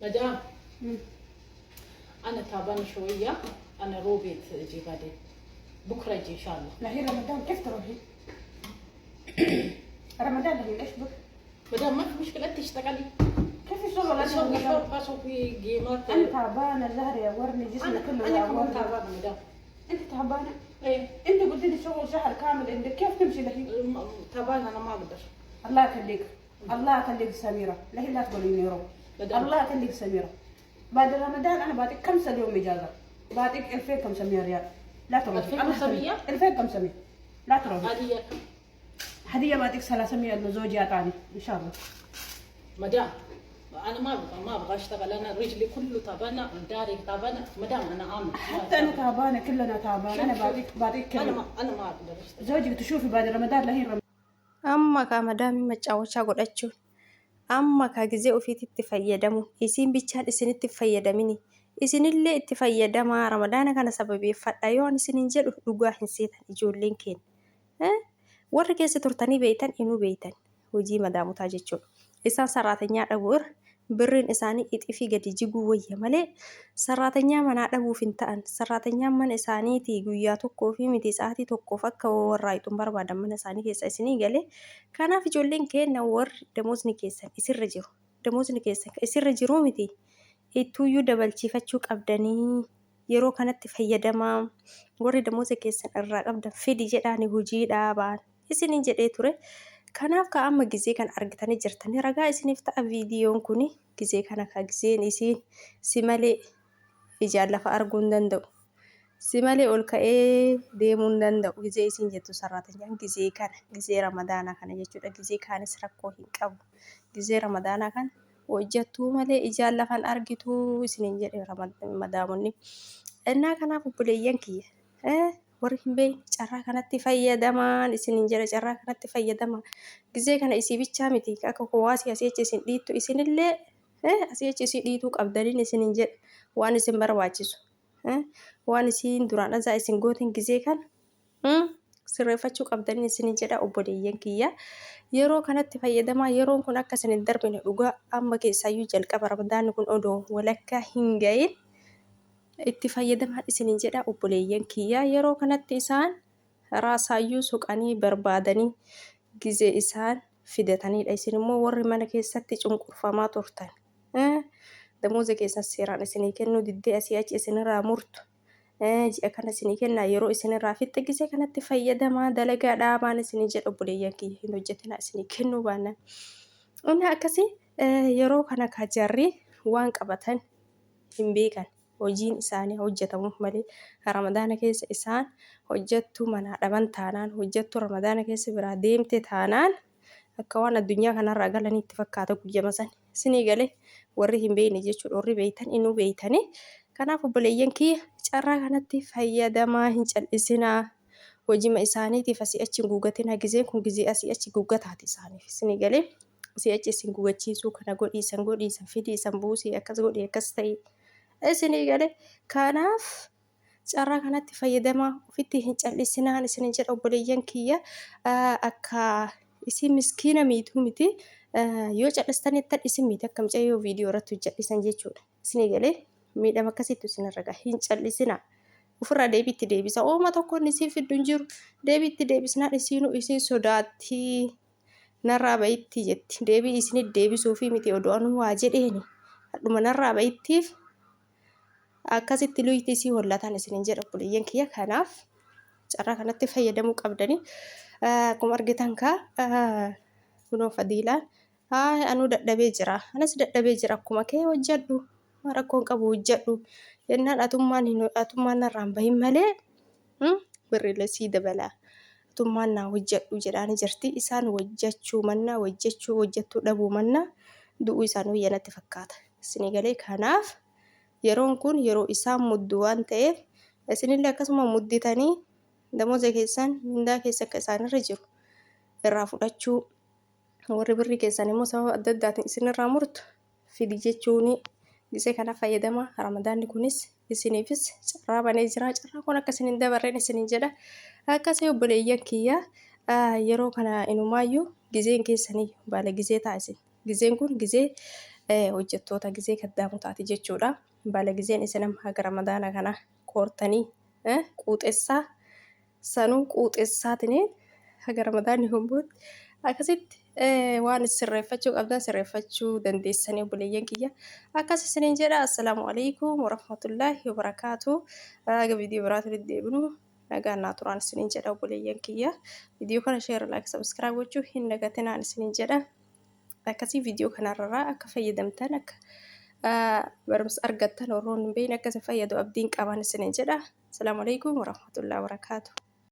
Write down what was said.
مدام، انا تعبانه شويه، انا اروح بيت اجي بعدين، بكره اجي ان شاء الله. لا هي رمضان كيف تروحي؟ رمضان الحين ايش بك؟ مدام ما في مشكله، انت اشتغلي. كيف الشغل انا اسوي رمضان؟ شوربه، اسوي قيمات. انا تعبانه، ظهري يعورني، جسمي انا كله انا كمان يعورني. تعبانه مدام. انت تعبانه؟ ايه. انت قلت لي شغل شهر كامل عندك، كيف تمشي الحين؟ تعبانه انا، ما اقدر. الله يخليك، الله يخليك سميره، الحين لا تقولي لي روح. مدام. الله يخليك سميره، بعد رمضان انا بعطيك 5 يوم اجازه، بعطيك 2500 ريال، لا تروحي. 2500؟ 2500، لا تروحي. هذه كم؟ هديه بعطيك 300 انه زوجي اعطاني ان شاء الله. مدام، انا ما ابغى، ما ابغى اشتغل، انا رجلي كله تعبانه، داري تعبانه مدام، انا عامل. حتى انا تعبانه، كلنا تعبانه. انا شوف، بعطيك انا كم ما انا ما اقدر اشتغل. زوجك تشوفي بعد رمضان لهين رمضان. Amma kaa madaamii maccaawachaa godhachuun, amma kaa gizee ofiitti fayyadamu, isiin bichaan isinitti hin fayyadamini. Isinillee itti fayyadamaa, ramadaana kana sababeeffadha yoo ani isinin jedhu dhugaa hin seetan ijoolleen keenya. Warri keessa turtanii beeytan inuu beeytan hojii madaamotaa jechuudha. Isaan saraatanyaa dhabuu irra birriin isaanii ixifii gadi jiguu wayya malee saraatanyaa manaa dhabuuf hin ta'an. Saraatanyaa mana isaaniitii guyyaa tokkoo fi miti sa'aatii tokkoof akka warraayituun barbaadan mana isaanii keessa isinii galee. Kanaaf ijoolleen keenya warri damoosni keessan isirra jiru. Damoosni keessan isirra jiruu miti. Ittuuyyuu dabalchiifachuu qabdanii yeroo kanatti fayyadamaa, warri damoosa keessan irraa qabdan fidi jedhaani hojii dhaabaan isiniin jedhee ture. Kanaaf ka amma gizee kana argitanii jirtanii ragaa isiniif ta'a viidiyoon kuni. Gizee kana ka gizeen isiin si malee ijaan lafa arguu hin danda'u. Si malee ol ka'ee deemuu hin danda'u gizee isiin jettu sarraatanyaan gizee kana, gizee ramadaanaa kana jechuudha. Gizee kaanis rakkoo hin qabu. Gizee ramadaanaa kana hojjettuu malee ijaan lafan argituu isiniin jedhe madaamonni. Innaa kanaaf obboleeyyan kiyya warri hin beekne carraa kanatti fayyadamaan isiniin jedha, carraa kanatti fayyadamaa. Gizee kana isii bichaa miti akka kowaasii asii achi isin dhiittu, isinillee asii achi isii dhiituu qabdaniin isiniin jedha, waan isin barbaachisu. Waan isiin duraan azaa isin gootin gizee kana sirreeffachuu qabdaniin isiniin jedha obboleeyyan kiyya. Yeroo kanatti fayyadamaa, yeroon kun akka isin hin darbine dhugaa. Amma keessaayyuu jalqaba ramadaanni kun odoo walakkaa hin gahin itti fayyadamaan isiniin jedha obboleeyyan kiyya. Yeroo kanatti isaan raasaayyuu soqanii barbaadanii gizee isaan fidatanidha. Isin immoo warri mana keessatti cunqurfamaa turtan, damooza keessan seeraan isinii kennuu diddee asii achi isinirraa murtu, ji'a kana isinii kennaa yeroo isinirraa fixxe, gizee kanatti fayyadamaa, dalagaa dhaabaan isinii jedha obboleeyyan kiyya, hin hojjetinaa isinii kennuu baannaan. Inni akkasii yeroo kana ka jarri waan qabatan hin beekan, hojiin isaanii hojjetamuuf malee ramadaana keessa isaan hojjettuu manaa dhaban taanaan, hojjettuu ramadaana keessa biraa deemte taanaan, akka waan addunyaa kanarraa galanii itti fakkaata guyyama san. Isinii galee, warri hin beekne jechuudha, warri beektan inuu beektanii. Kanaaf obboleeyyan kiyya, carraa kanatti fayyadamaa, hin cal'isinaa, hojima isaaniitiif asii achi hin guugatinaa. Gizeen kun gizee asii achi guugataati isaaniif, isinii galee, asii achi isin guugachiisuu kana godhii, san godhii, san fidii, san buusii, akkas godhii, akkas ta'ii, isinii galee. Kanaaf carraa kanatti fayyadamaa, ofitti hin cal'isinaan isinin jedha obboleeyyan kiyya. Akka isin miskiina miituu miti, yoo cal'istaniittan isin miiti, akka mucayyoo viidiyoo irratti hojjedhisan jechuudha, isinii galee, miidhama akkasiitu isinirra gaha. Hin cal'isinaa, ofirraa deebiitti deebisa. Ooma tokko inni isin fiddu hin jiru. Deebiitti deebisnaan isiinuu isin sodaatti, narraa ba'itti jetti. Deebii isinit deebisuufi miti, odoo anuu waa jedheeni hadhuma narraa ba'ittiif akkasitti luyti isii hollataan isinin jedha obboleeyyan kiyya. Kanaaf carraa kanatti fayyadamuu qabdanii. Akkuma argitan kaa kunoo Fadiilaan haa anuu dadhabee jira, anas dadhabee jira, akkuma kee hojjedhu, rakkoon qabu hojjedhu jennaan, atummaan hin atummaan narraan bahin malee birriilee sii dabala, atummaan naa hojjedhu jedhaani jirti. Isaan hojjechuu mannaa, hojjechuu hojjettuu dhabuu mannaa du'uu isaan wayya natti fakkaata, isinii galee. Kanaaf yeroon kun yeroo isaan muddu waan ta'eef isinillee akkasuma mudditanii damooza keessan, mindaa keessa akka isaanirra jiru irraa fudhachuu, warri birrii keessan immoo sababa adda addaatiin isinirraa murtu fidi jechuuni gisee kana fayyadama. Ramadaanni kunis isiniifis carraa banee jira, carraa kun akka isin hin dabarreen isinin jedha. Akkasii obboleeyyan kiyya, yeroo kana inumaayyuu gizeen keessanii baala gizee ta'a. Isin gizeen kun gizee Hojjettoota gizee kaddaamu taati jechuudha. Bala gizeen isin amma haga ramadaana kana koortanii quuxessaa sanuu quuxessaatiniin haga ramadaanni humbuutti akkasitti waan sirreeffachuu qabdan sirreeffachuu dandeessanii obboleeyyan kiyya. Akkas isiniin jedha. Assalaamu alaikum warahmatullaahi wabarakaatu. Haga viidiyoo biraatti deddeebinu nagaan naa turaan isiniin jedha obboleeyyan kiyya. Viidiyoo kana share, like, subscribe gochuu hin dagatinaan isiniin jedha. Akkasii viidiyoo kanarraa akka fayyadamtan, akka barumsa argattan, warroonni hin beekne akka isin fayyadu abdiin qaban isiniin jedha. Assalaamu alaikum warahmatullaahi wabarakaatu.